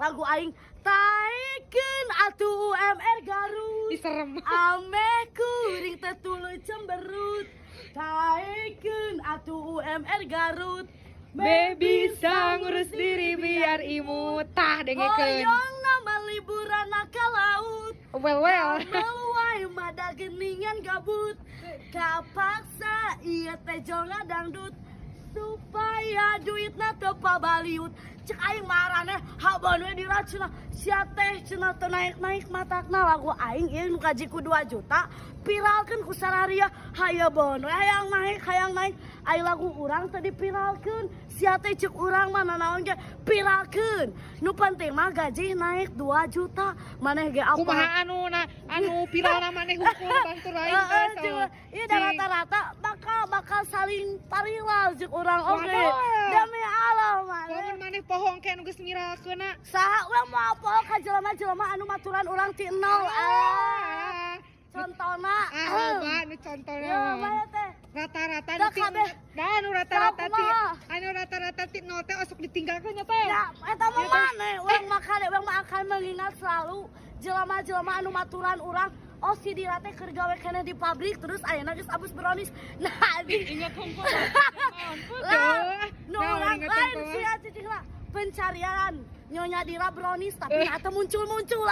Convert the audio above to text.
Lagu aing, "Taekeun atuh UMR Garut." Ih, serem. Ameh kuring teh tuluy cemberut. Taekeun atuh UMR Garut. Be bisa ngurus diri biar imut. Tah, dengekeun. Hoyong nama liburan ka laut. Well well. Meluai mada geningan gabut. Kapaksa ieu teh jonga dangdut supaya duitna teu pabaliut. Cek aing marane haban we diracuna sia teh cenah, teu naik-naik. Matakna lagu aing ieu nu kaji ku 2 juta viralkeun ku sararia. Hayo bon we, hayang naik, hayang naik. Ai lagu urang teu diviralkeun sia teh. Cek urang mah nanaon ge viralkeun, nu penting mah gaji naik 2 juta. Maneh ge apa? Kumaha anu na anu viral maneh hukum bantu lain Heeh, teh, cuma sok. iya dah, rata-rata bakal bakal saling viral cek urang oge. Waduh. Demi Allah maneh. Lamun maneh pohong ke anu geus miralkeunna. Saha urang mau apa ka jelema-jelema anu maturan urang ti nol. Ah. Ah, Contona. ah, loba nu contona. Ya, mana teh? Rata-rata Dah nu ti kabeh. Da anu rata-rata ti Kumaha? Anu rata-rata ti nol teh osok ditinggalkeun nya teh. Ya, eta mah maneh, urang mah kade, urang mah akan mengingat selalu jelema-jelema anu maturan urang. Oh, si Dira teh keur gawe keneh di pabrik, terus ayeuna geus abus brownies. Nah, anjing. Ingat hungkul. Lah, nu Nah, urang ingat lain hungkul. sih cicing lah. Pencarian Nyonya Dira brownies, tapi atau muncul-muncul.